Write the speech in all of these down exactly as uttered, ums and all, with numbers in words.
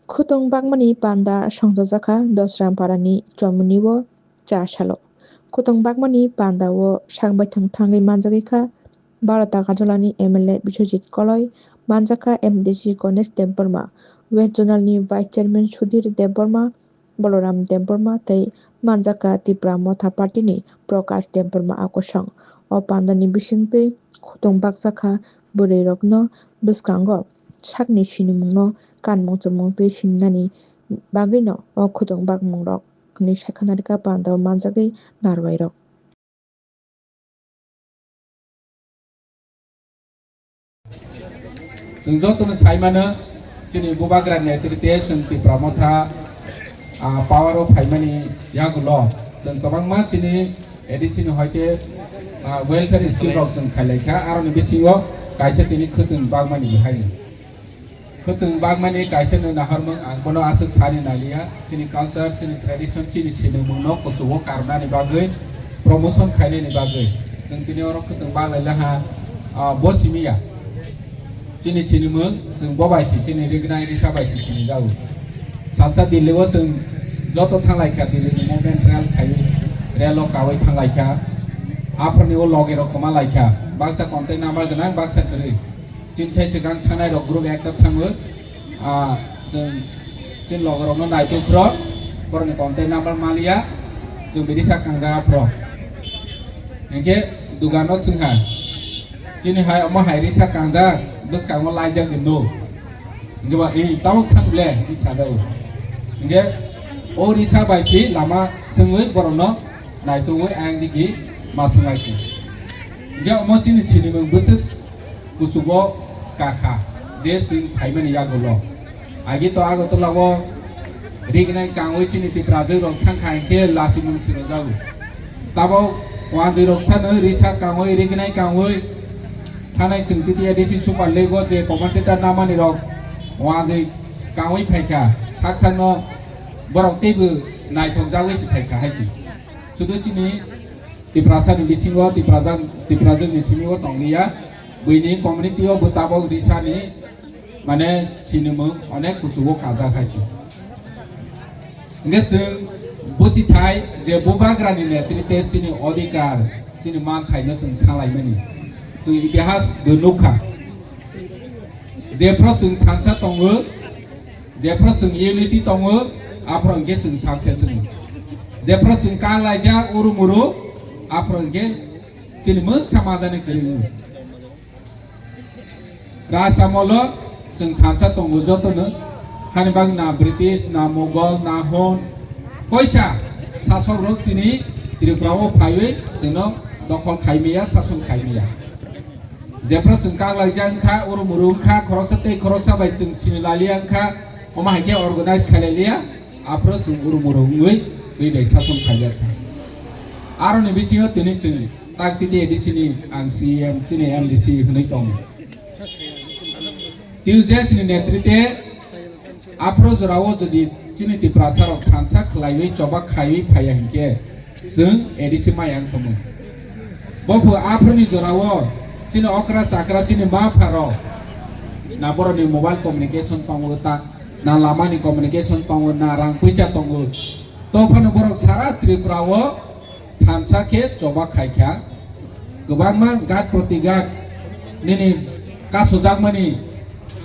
Khutwng bakmani panda songchajakha Dosramparani chomuni o char salo. Khutwng bakmani panda o sak baithang thangwi manjagwi kha Bharat Agartala ni M L A Biswajit Koloi, manjakha M D C Ganesh Debbarma, West Zonal ni Vice Chairman Sudhir Debbarma, Balaram Debbarma tei manjakha Tipra Motha Party ni Prakash Debbarma a kosong. O panda ni bisingtwi khutwng bakjakha bwrwi rokno bwskango sakni sinimung no kanmung chumung twi sinani bagwi no o khutwng bakmung rok. Hwnwi sakha narwkha panda o manjagwi narwai rok. Chwng jotono sai mano, chini bubagra netrite chwng Tipra Motha, ah, power o phaimani yagulo chwng kwbangma chini A D C ni hoite, ah, welfare scheme rok chwng khailaikha, aroni bisingo kaisa tini khwtwng bagmani bo haino. Khwtwng bagmani kaisa no naharmung ang bono aswk sani naliya. Chini culture, chini tradition, chini sinimung no kuchugo karnani bagwi, promotion khainani bagwi. Chwng tini oro khwtwng baglaila ha, ah, bo simiya. Chini sinimung, chwng bo bai si, chini rignai risa bai si sini jago. Salsa Delhi o chwng joto thanglaikha, Delhi ni movement rally khai, rally o kawi thanglaikha. Aphurni o loge rok kwma laikha. Baksa contact number gwnang, baksa kwrwi. Chini sai swkang thangnai rok group ekta thango. Ah, chwng chini loge rokno naituk phro, borokni contact number maliya, chwng bini sak kangjak phro. Hinkhe dugano chwngha. Chini hai omo hai risa kangjak, bwskango laijak di no. Hinkhe ba, "Ei, tabuk thang ble," hinwi sa jago. Hinkhe o risa bai si lama swngwi borokno naitugwi ayang digi ma swnglaikha. Hinkhe omo chini sinimung bwswk kuchugo kakha, je chwng phaimani yagulo. Agi to Agartala o rignai kangwi chini Tiprajwk rok thangkha hinkhe lachimung siro jago. Tabuk wanjwi rok sano risa kangwi rignai kangwi thanai chwng titi A D C Super League o je commentator namani rok wanjwi kangwi phaikha, sak sakno borok teibo naithok jagwi se phaikha hai se. Sudu chini Tiprasa ni bisingo Tiprajak, Tiprajak ni simi o tongliya. Buini community o bo tabok risani mane sinimung onek kuchugo kajak hai se. Hinkhe chwng buchi thai je bubagra ni netrite chini odhikar, chini man thai no chwng salaimani. Chwng itihas bo nukha. Jephru chwng thansa tongo, jephru chwng unity tongo, aphru hinkhe chwng success wngo. Jephru chwng kak laijak uru muru, aphru hinkhe chini mungsa majani kwrwi wngo. Rajamolo chwng thansa tongo jotono, hani bak na British, na Mughal, na Hun, koisa sasok rok chini Tripura o phaiwi chwngno dokhol khaimaya, sason khaimaya. Jephru chwng kak laijak wngkha, uru muru wngkha, khoroksa tei khoroksa bai chwng sini lailiya wngkha, omo hai khe organize khailailia, aphru chwng uru muru wngwi twi bai sason khaijak kha. Aroni bisingo tini chwng tak titi A D C ni ang C E M, chini M D C hwnwi tongo. Twi je chini netrite Aphru jorao jodi chini Tiprasa rok thansa khlaiwi choba khaiwi phaiya hinkhe chwng A D C maya wngkhamu. Bo phu aphuruni jorao chini okra chakra chini ma pha rok na borokni mobile communication tongo ta, na lamani communication tongo, na rang puisa tongo. To phano borok sara Tripura o thansa khe choba khaikha. Kwbangma gat proti gat nini kasujakmani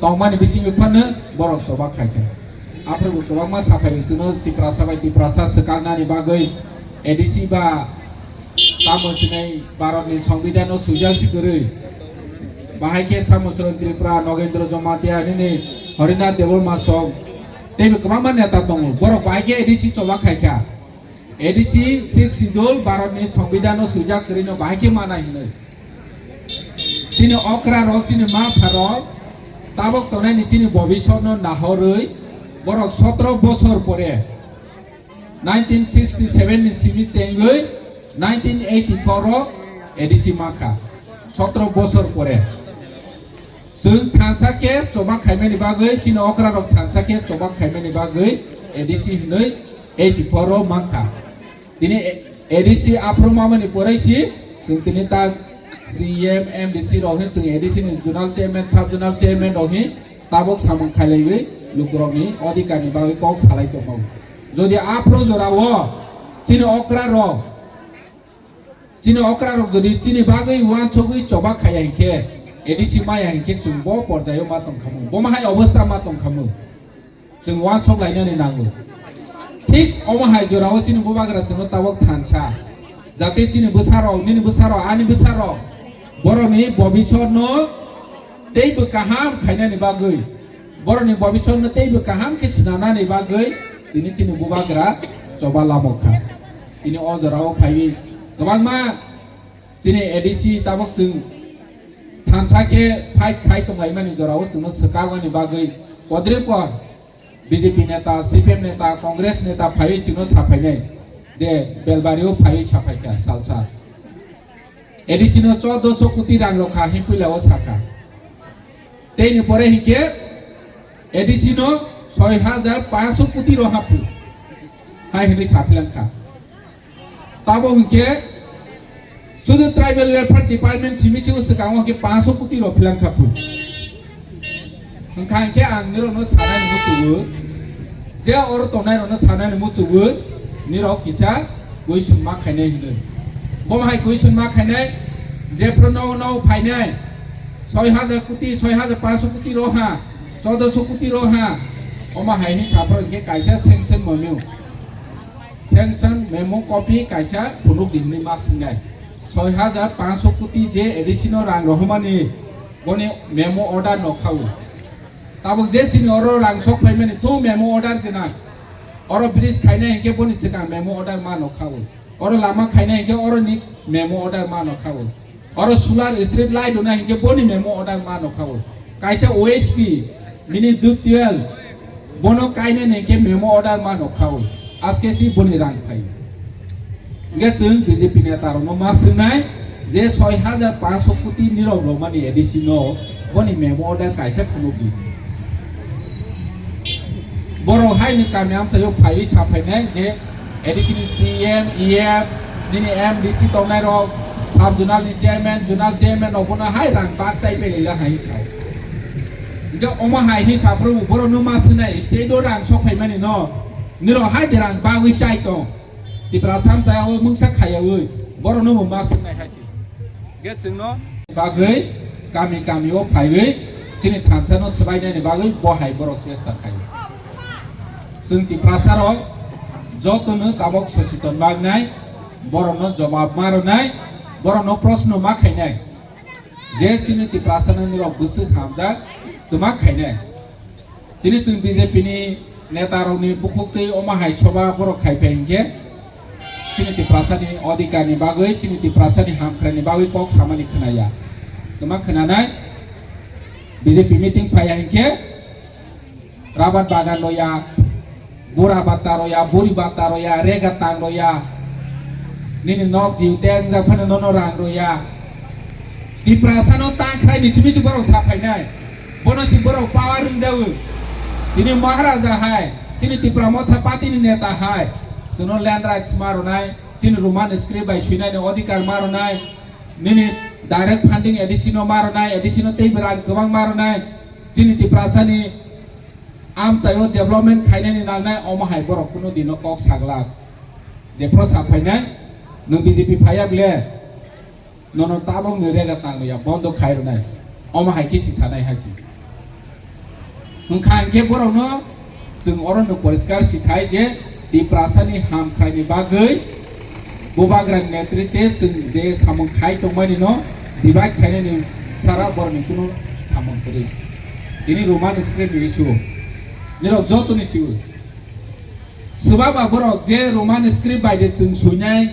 tongmani bisingo phano borok choba khaikha. Aphuru bo kwbangma saphai rwchwno Tiprasa bai Tiprasa swkaknani bagwi A D C ba tamo chinai Bharatni Songbidan o swijak si kwrwi. Bahai khe Samuchron Tripura, Nogendra Jamatia, nini Harinath Debbarma song teibo kwbangma neta tongo. Borok bahai khe A D C choba khaikha. A D C Sixth Schedule Bharatni Songbidan o swijak kwrwino bahai khe manai hwnwi. Chini okra rok, chini ma pha rok tabok tongnai ni chini bobiswt no nahorwi borok sotro bosor pore nineteen sixty seven ni simi chengwi nineteen eighty four o A D C mankha. Sotro bosor pore. Chwng thansa khe choba khaimani bagwi, chini okra rok thansa khe choba khaimani bagwi A D C hwnwi eighty four o mankha. Tini A D C aphuru mamani poroi si chwng tini tak C E M, M D C rok hin chwng A D C ni zonal chairman, sub zonal chairman rok hin tabok samung khailaiwi lukurokni odhikarni bagwi kok salai tongmao. Jodi aphuru jorao chini okrarok, chini okrarok jodi chini bagwi uansugwi choba khaiya hinkhe, A D C maya hinkhe chwng bo porjaio ma tongkhamu, bo mahai obostha ma tongkhamu. Chwng uansuk lainani nango. Thik omo hai jorao chini bubagra chwngno tabuk thansa. Jate chini bwsarok, nini bwsarok, ani bwsarok, borokni bobisotno teibo kaham khainani bagwi, borokni bobisotno teibo kaham khe swnamnani bagwi tini chini bubagra choba lamo kha. Tini o jorao phaiwi kwbangma chini A D C tabuk chwng thansa khe fight khai tonglaimani jorao chwngno swkaknani bagwi kodripor B J P neta, C P M neta, Congress neta phaiwi chwngno saphainai je Belbario phaiwi saphaikha salsa. A D C no chordoso koti rang rokha hin puila o sakha. Teini pore hinkhe A D C no soi hajar paanso koti roha phu. Hai hinwi saphilankha. Tabo hinkhe sudu Tribal Welfare Department simi simi swkango hinkhe paanso koti rok philang kha phu. Hinkha hinkhe ang nirokno sanani muchungo, je oro tongnai rokno sanani muchungo, nirok kisa question ma khainai hinwi. Bomo hai question ma khainai, jephru no no phainai, soi hajar koti, soi hajar paanso koti roha, chordoso koti roha, omo hai hin sapro hinkhe kaisa sanction memo. Sanction memo copy kaisa phunuk di hinwi ma swngnai. Soi hajar paanso koti je A D C no rang rohormani boni memo order no khaui. Tabuk je chini oro rang sok phaimani thu memo order gwnang. Oro bridge khainai hinkhe boni swkang memo order ma no khaui. Oro lama khainai hinkhe oroni memo order ma no khaui. Oro solar street light rwna hinkhe boni memo order ma no khaui. Kaisa O S P, mini dub twelve, bono kainani hinkhe memo order ma no khaui. Aske si boni rang phai. Hinkhe chwng B J P neta rokno ma swngnai je soi hajar paanso koti nirok romani A D C no boni memo order kaisa phunuk di. Borok haini kami amchaio phaiwi saphainai je A D C ni C M, E M, nini M D C tongnai rok, sub zonal ni chairman, zonal chairman rok bono hai rang bak chai pai rila hai sao. Hinkhe omo hai hi saphuru borok no ma swngnai state o rang sok phaimani no, nirok hai de rang bagwi chai tong. Tiprasa amchaio mungsa khaiyaui borok no bo ma swngnai hai. Ge chwngno bagwi kami kami o phaiwi chini thansa no swbainani bagwi bo hai borok chesta khai. Chwng Tiprasa rok joto no tabok sochiton magnai, borok no jawab ma rwnai, borok no proshno ma khainai. Je chini Tiprasa no nirok bwswk hamjak twma khainai. Tini chwng B J P ni neta rokni bukhuk twi omo hai soba borok khai phai hinkhe chini Tiprasa ni odhikar ni bagwi, chini Tiprasa ni hamkrai ni bagwi kok samani khwnaya. Twma khwnanai B J P meeting phaiya hinkhe rabar bagan roya, bura bata roya, buri bata roya, rega tang roya, nini nok jiu teng jak phano nono rang roya. Tiprasa no tang khai ni simi si borok sa phainai. Bono si borok power rwngjago. Tini Maharaja hai, chini Tipra Motha Party ni neta hai, chwngno land rights ma rwnai, chini Roman script bai swinai ni odhikar ma rwnai, nini direct funding A D C no ma rwnai, A D C no tei bwrang kwbang ma rwnai, chini Tiprasa ni amchaio development khainani nangnai, omo hai borok kunu dino kok saglak. Jephru sa phainai, nwng B J P phaiya ble, nono tabok ni rega tangya bondo khai rwnai. Omo hai khe si sanai hai si. Wngkha hinkhe borokno chwng oro no poriskar si khai je Tiprasa ni hamkrai ni bagwi bubagra ni netritwe chwng je samung khai tongmani no divide khainani sara borok ni kunu samung kwrwi. Tini Roman script ni issue nirok joto ni sio. Swbaba borok je Roman script bai de chwng suinai,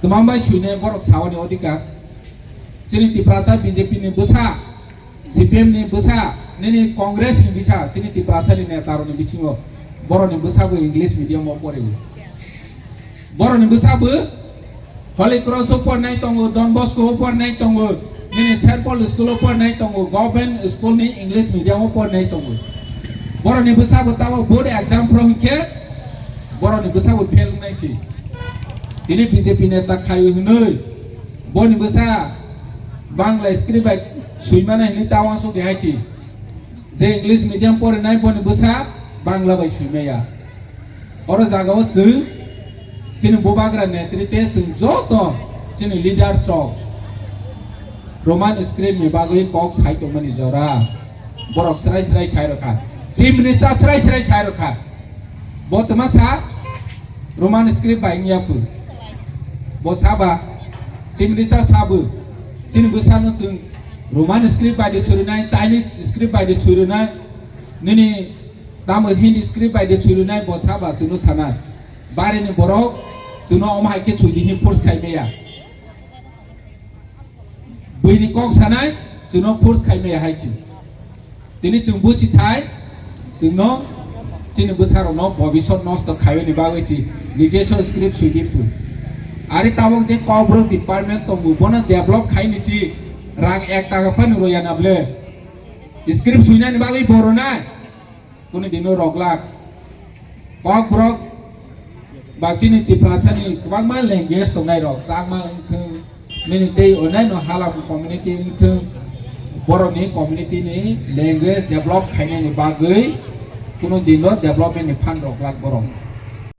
twmang bai suinai borok saoni odhikar. Chini Tiprasa B J P ni bwsa, C P M ni bwsa, nini Congress ni bwsa, chini Tiprasa ni neta rok ni bisingo borok ni bwsa bo English medium o pore. Borok ni bwsa bo Holy Cross o pornai tongo, Don Bosco o pornai tongo, nini Saint Paul school o pornai tongo, government school ni English medium o pornai tongo. Borok ni bwsa bo tabo board exam phuru hinkhe borok ni bwsa bo fail wngnai si. Tini B J P neta khayu hinui boni bwsa Bangla script bai suimana hinui ta uansuk di hai si. Je English medium porinai boni bwsa Bangla bai swi maya. Oro jagao chwng chini bubagra netrite chwng joto chini leader chok Roman script ni bagwi kok sai tongmani jora. Borok srai srai sai rokha. Chief Minister srai srai sai rokha. Bo tma sa Roman script bai wngya phu. Bo saba Chief Minister sabu chini bwsano chwng Roman script bai de surinai, Chinese script bai de surinai, nini tamo Hindi script bai de surinai bo saba chwngno sanai. Barini borok chwngno omo hai khe sudi hin force khai maya. Buini kok sanai chwngno force khai maya hai chi. Tini chwng busi thai chwngno chini bwsarokno bobisot nosto khaiyoni bagwi chi nije so script sui di phu. Ari tabok je Kokborok department tongo bono develop khaini chi rang ek taka phano roya na ble. Script suinani bagwi boronai. Kunu dino roglak. Kokborok ba chini Tiprasani kwbangma language tongnai rok, Chakma wngthung, nini tei onyaino Halam community wngthung, borokni community ni language develop khainani bagwi kunu dino development ni fund roglak borok.